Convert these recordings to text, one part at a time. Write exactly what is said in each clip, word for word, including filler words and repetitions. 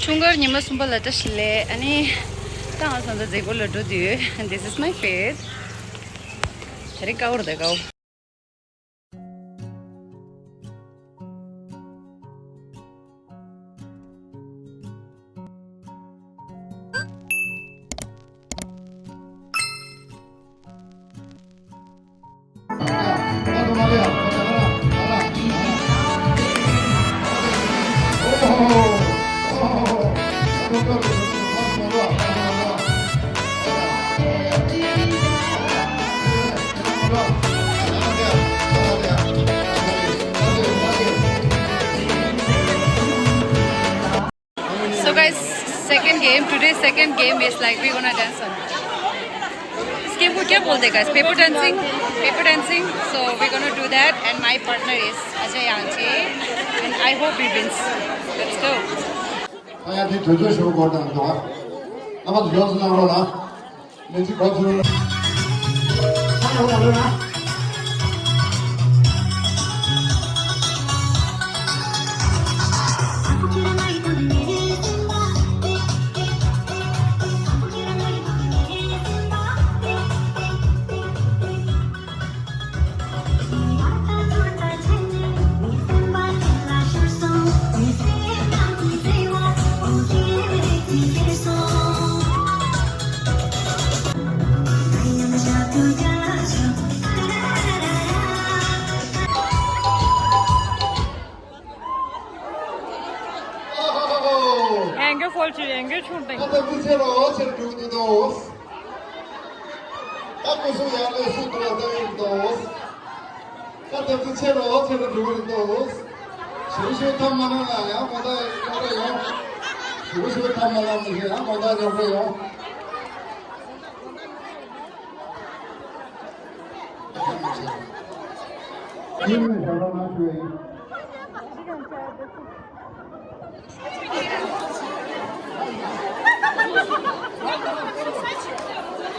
དུང་དཀར་ཉི་མ་གསུམ་པ་ལ་བཀྲ་ཤིས་བདེ་ལེགས། ཨ་ནི་ད་ང་ཚོ་ད་མཛད་སྒོ་ལ་འགྲོ་དུས། This is my faith. དེ་རིང་དཀའ་བོ་རེད་ད་དཀའ་བོ། So guys, second game, today's second game is like we're gonna dance on. इस गेम को क्या बोलते हैं guys? Paper dancing? Paper dancing. So we're gonna do that and my partner is Ajay Yangche and I hope he wins. Let's go. ཨ་ཡ་དེ་དུས་ཚོད་ཞུ་དགོས་དང་འདུག་ཨ། ཨ་མ་དུ་ཡོངས་སུ་གནང་རོགས་གནང་། མི་ཚེ་གོ་ཚུལ། ཡང་བསྐྱར་ཧོལ་ཆེ་ཡང་བསྐྱར་ཆུང་དང་། ཁ་ཏ་ཙི་ཆེ་རོ་ཆེར་འགྲོ་གི་འདུག་ད་སྐུ་གཟུགས་ཡར་ལས་སུ་འགྲོ་བ་ལྟ་ཡིན་འདུག་ཁ་ཏ་ཙི་ཆེ་རོ་ཆེར་འགྲོ་གི་འདུག་ཞུ་ཞུ་ཐབས་མ་གནང་ན་ཡང་མོ་ད་ཡོང་རེ་ཡོང་། ཞུ་ཞུ་ཐབས་མ་གནང་མི་ཤེས་ཡང་མོ་ད་ཡོང་རེ་ཡོང་།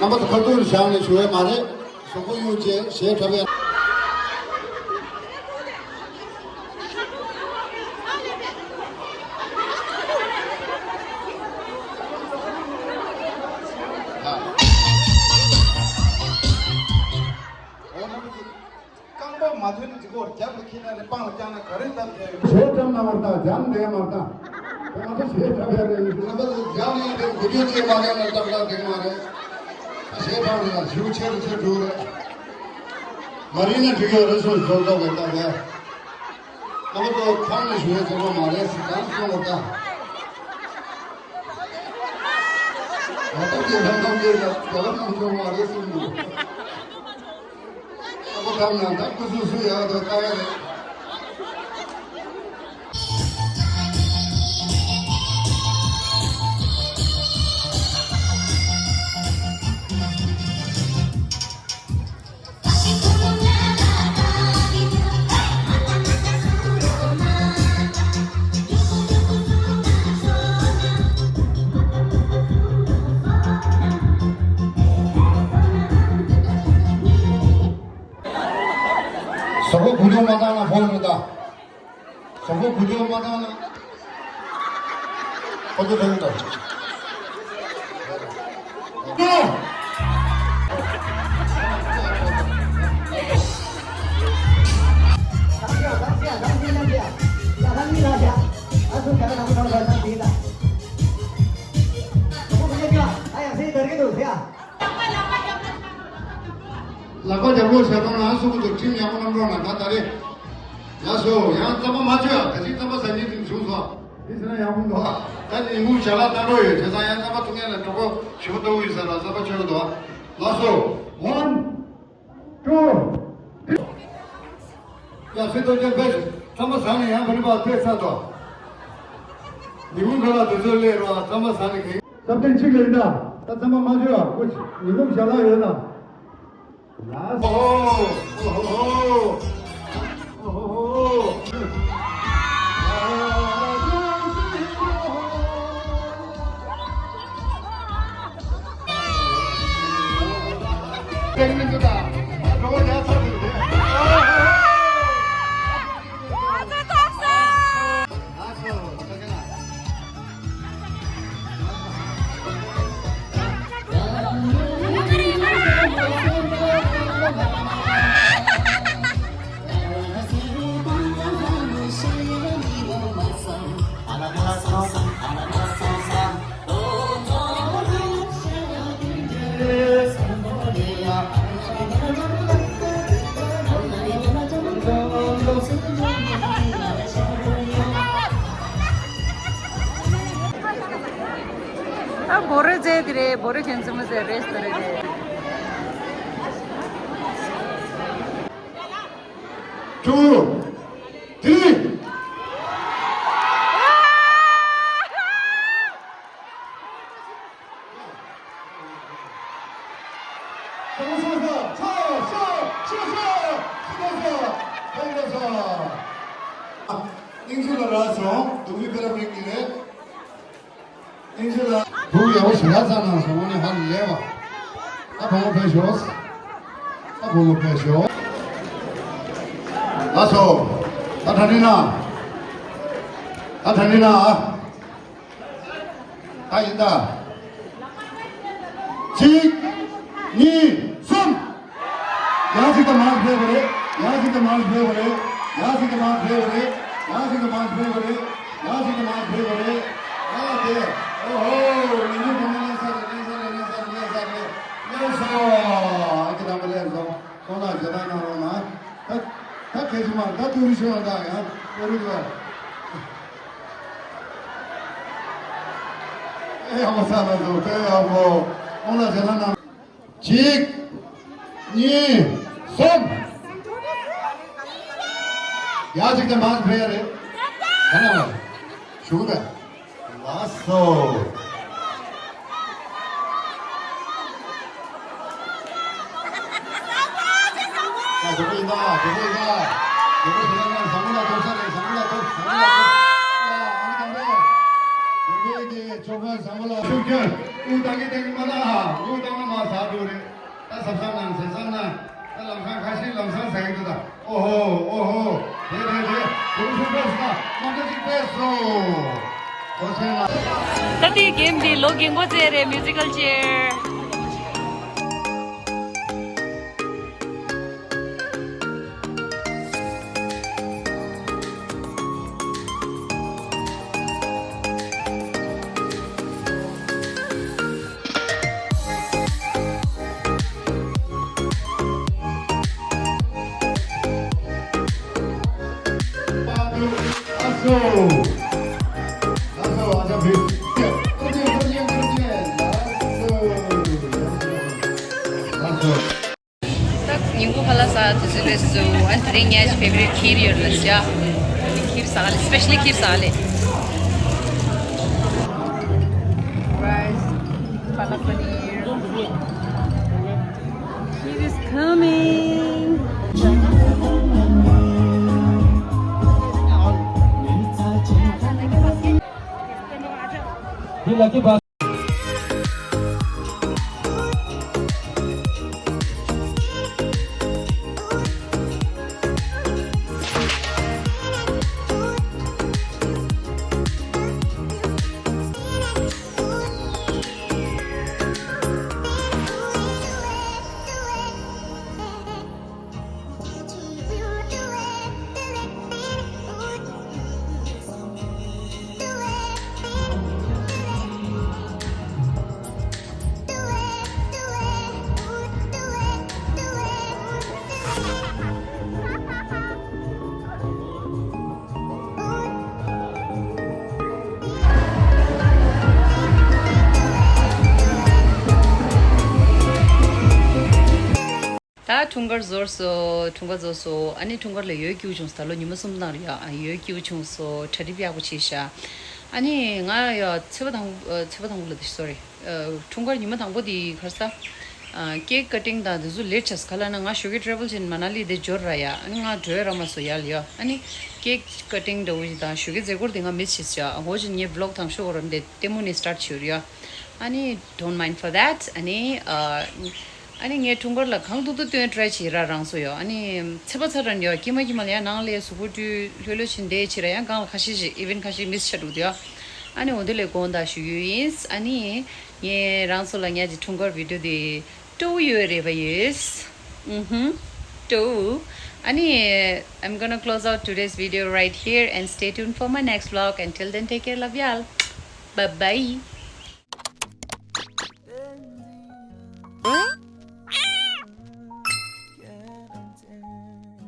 རྣམ་པ་ཚོ་ཁ་ཐུག་བཞག་ནས་ཞུ་བས་མ་རེད། གཟུགས་པོ་གཡུག་བྱས་ཞེ་དྲག་པས། རྐང་པ་མ་ཐོན་ན་འགྲིག་གོ། རྒྱབ་ལ་འཁྱེར་ན་རེད། པང་ལ་བརྐྱངས་ན་ག་རེ་བཏབ་བསྡད་ཡོད། ཞེ་དྲག་ན་མ་བཏང་། རྒྱབ་འདེད་མ་བཏང་། དེ་ང་ཚོ་ཞེ་དྲག་ཡ་རེད། ང་ཚོ་རྒྱབ་ནས་དེ་གུ་ཡོད་ཀྱི་མ་རེད་ན་སྟབས་ལ་འགྲིག་མ་རེད། ཞེ་དྲག་ན་ཞུ་ཆེ་རུ་ཆེ་འགྲོ་རེད། མ་རེད་ན་འགྲིག་ཡོད་རེད། སོང་ཟོ་ཟོ་གི་ལྟ་ག་ང་ཚོ་ཁོང་ནས་ཞུ་ཡ་ཆེ་པོ་མ་རེད་ཟེར་ཙང་སོང་བ་ད། ང་ཚོ་གི་ལྷན་ཁང་གི་ལ་རྒྱ་ལམ་ནང་སོང་བ་རེད་གསུངས་འདུག་ཨ་ཁུ་ཐམ་ན་ད་སྐུ་གཟུགས་སུ་ཡག་ཏུ་ལྟ་ཡ་རེད། གཟུགས་པོ་གུ་ཡངས་མ་བཏང་ན་ཕོག་མི་གཏོང་། གཟུགས་པོ་གུ་ཡངས་མ་བཏང་ན་ཕོག་ཐུག་ཐོན་གཏོང་། ལག་པ་རྒྱབ་ལོག་བྱས་གཏོང་ན་སུ་གུ་དུ་ཁྲིམས་ཡག་པོ་གནང་རོགས་གནང་། ད་ད་རེས་ལགས་སོ། ཡང་རྩམ་པ་མ་མཆོད་ཨ། ད་ཅིག་རྩམ་པ་ཟ་ཉེས་དེ་བྱུང་སོང་། འདི་ཟེར་ན་ཡག་པོ་འདུག་ད་ནི་ངུ་ཞལ་ལག་བཏང་འགྲོ་ཡོད། བྱས་ཙང་ཡང་རྩམ་པ་འཐུང་མཁན་ལ་གྲོད་ཁོག་ཞེ་པོ་ལྟ་བུ་ཡོད་ས་ལ་རྩམ་པ་མཆོད་ཀྱི་འདུག་ལགས་སོ། One, two, three. ཡ་ཚེ་སྟོབས་ཅན་ཕེབས་ཤིག་རྩམ་པ་ཟ་ནས་ཡང་བུ་ནི་པ་ཕེབས་ཚར་དོ། ཉི་མ་འགའ་ལ་དུས་ཚོད་སླེབས་རོགས། རྩམ་པ་ཟ་ནས་གིན། སྟབས་བདེ་གཅིག་ལ་ཡིན་ད། ད་རྩམ་པ་མ་མཆོད་ཨ། ཁོ་ཉི་མ་ཞལ་ལག་ཡོད་ན། ལགས་སོ། ཨོ་ཧོ་ཧོ། ཨོ་ཧོ་ཧོ། ད་བོ་རོ་རྫས་དེ་རེད། བོ་རོ་ཁྱོད་ཚོ་མི་ཟེར་རེད་ཟེར་རེད། ཀྲུའུ། དེ་རིང་། སྙིང་རྗེ་ལ་རག་སོང་། འདུག་མི་ཕེ་ར་པི་ཀི་རེད། སྙིང་རྗེ་ལ། བུ་ཡག་པོ་ཞེ་དྲག་བཙལ་གནང་སོང་། དངོས་གནས་ཧ་ལས་པ། ད་བུ་མོ་ཕེབས་ཤོག་ད་བུ་མོ་ཕེབས་ཤོག་ལགས་སོ། ད་གྲ་སྒྲིག་གནང་། ད་གྲ་སྒྲིག་གནང་ཨ། ད་ཡིན་ད། གཅིག་གཉིས། གསུམ། ཡང་གཅིག་དང་མང་ཕེབས་པ་རེད། ཡང་གཅིག་དང་མང་ཕེབས་པ་རེད། ཡང་གཅིག་དང་མང་ཕེབས་པ་རེད། ཡང་གཅིག་དང་མང་ཕེབས་པ་རེད། ཡང་གཅིག་དང་མང་ཕེབས་པ་རེད། ཡང་ལ་དེ། ཨོ་ཧོ། མི་ཉུང་དུ་མི་ལེན་ས་རེད། ལེན་ས་རེད། ལེན་ས་རེད། ལེན་ས་རེད། ལེན་སོང་། ཨ་ཁྱེད་རང་པ་ལེན་སོང་། ཁོང་ལ་ཞེ་དྲག་གནང་རོགས་གནང་། ད་ད་གལ་སྲིད་མ་ད་ཏུ་རི་ཤོད་ཡང་ད་ཡང་ཏུ་རི་ལ། ཨེ་ཡག་པོ་ས་ལ་སོང་། དཔེ་ཡག་པོ། ཁོང་ལ་ཞེ་དྲག་གནང་། གཅིག་གཉིས། གསུམ། ཡ་གཅིག་དང་མང་ཕེབས་ཡ་རེད། ག་ན་བ་ཞུ་གི་ད། ལགས་སོ། ཡ་ཇོ་བོ་ཡིན་ད། ཇོ་བོ་ཡིན་ད། ཇོ་བོ་ཞེ་དྲག་གནང་། བཟང་པོ་ལ་ཐོབ་ས་རེད། བཟང་པོ་ལ་ཐོབ། བཟང་པོ་ལ་ཐོབ། ཡ་ཨ་ནི་དམ་པས། དམ་པས་ཀྱི་ཆོག་པ་བཟང་པོ་ལ་ཤུགས་རྒྱག་དབུགས་བཏང་གི་བཏང་གི་མ་ལ་དབུགས་བཏང་ན་མ་ཟ་འགྲོ་རེད། ད་གཟབ་གཟབ་གནང་། གཟབ་གཟབ་གནང་། ད་ལམ་སང་ཁ་ཤས་ལམ་སང་ཟ་གི་འདུག་ད། ཨོ་ཧོ་ཨོ་ཧོ། དེ་དེ་དེ། གུང་ཐུང་ཕེབས་སོང་། མ་འདྲ་ཅིག་ཕེབས་སོང་། གོ་སོང་ལ། ད་དེའི་གེམ་འདི་ལོ་རྒན་གོག་རྩེད་རེད། མིའུ་ཛི་ཀལ་ཅེར། ད་ཉིན་གུང་ཁ་ལག་ཟ་དུས་ཚོད་སླེབས་སོང་། ཨ་ནི་དེ་རིང་ངའི་favorite ཁིར་ཡོད་ལ་ཤ། ཁིར་ཟ་ག་ལེ། specially ཁིར་ཟ་ག་ལེ། Rice, palak paneer. Kheer is coming. ད་འཁྲུངས་སྐར་རྫོགས་སོང་། འཁྲུངས་སྐར་རྫོགས་སོང་། ཨ་ནི་འཁྲུངས་སྐར་ལ་ཡོལ་སྐྱིད་པོ་བྱུང་སོང་། ད་ལོ་ཉི་མ་གསུམ་བཏང་རེད་ཡ། ཨ་ཡོལ་སྐྱིད་པོ་བྱུང་སོང་། གྲ་སྒྲིག་ཡག་པོ་བྱས་ཤག་ཨ་ནི་ང་ཡ་ཚེས་པ་དང་ཚེས་པ་དང་པོ་ལ་དེ་sorry། འཁྲུངས་སྐར་ཉི་མ་དང་པོ་དེ་ག་རེ་ཟ། cake cutting དང་དེ་ཚོ་late ཆགས་སོང་། ག་ལ་ན་ང་ཞོགས་ཀས་travel བྱས་ནས་མ་ན་ལི་དེ་འབྱོར་ར་ཡ། ཨ་ནི་ང་འགྲོ་ཡ་རག་མ་སོང་ཡ་ལ་ཡ། ཨ་ནི་cake cutting འདྲ་བོ་ཞིག་དང་ཞོགས་ཀས་མཛད་སྒོ་དེ་ང་miss བྱས་སོང་ཡ། འོ་ཅིག་ངས་vlog དང་ཤོག་རོ་འདི་ལྟད་མོ་ནས་start བྱས་ཡོད་རེད་ཡ། ཨ་ནི་don't mind for that. ཨ་ནི་ཨ་ཨ་ནི་ངས་འཁྲུངས་སྐར་ལ་གང་ཐུབ་ཐུབ་སྟོན་try བྱེད་ར་རང་སོ་ཡོད། ཨ་ནི་ཚེས་པ་ཚར་རན་ཡོད། ཀྱི་མ་ཀྱི་མ་ལ་ཡ་ནང་ལ་ཡ་གཟུགས་པོ་བཀྲུས་ལྷོད་ལྷོད་བྱས་བསྡད་བྱས་ར་ཡང་སྒང་ལ་ཁ་ཤས་ཤིག་event ཁ་ཤས་miss ཆགས་འདུག་དེ་ཡ། ཨ་ནི་འོ་དེ་ལས་དགོངས་དག་ཞུ་ཡོད་ཡིན། ཨ་ནི་ངས་རང་ཚོ་ལ་ངས་ཀྱི་འཁྲུངས་སྐར་video དེ་སྤྲོ་བོ་ཡོད་རེད་པ་ཡོད། Mm-hmm. Too. Ani, I'm gonna close out today's video right here and stay tuned for my next vlog. Until then, take care. Love y'all. Bye bye.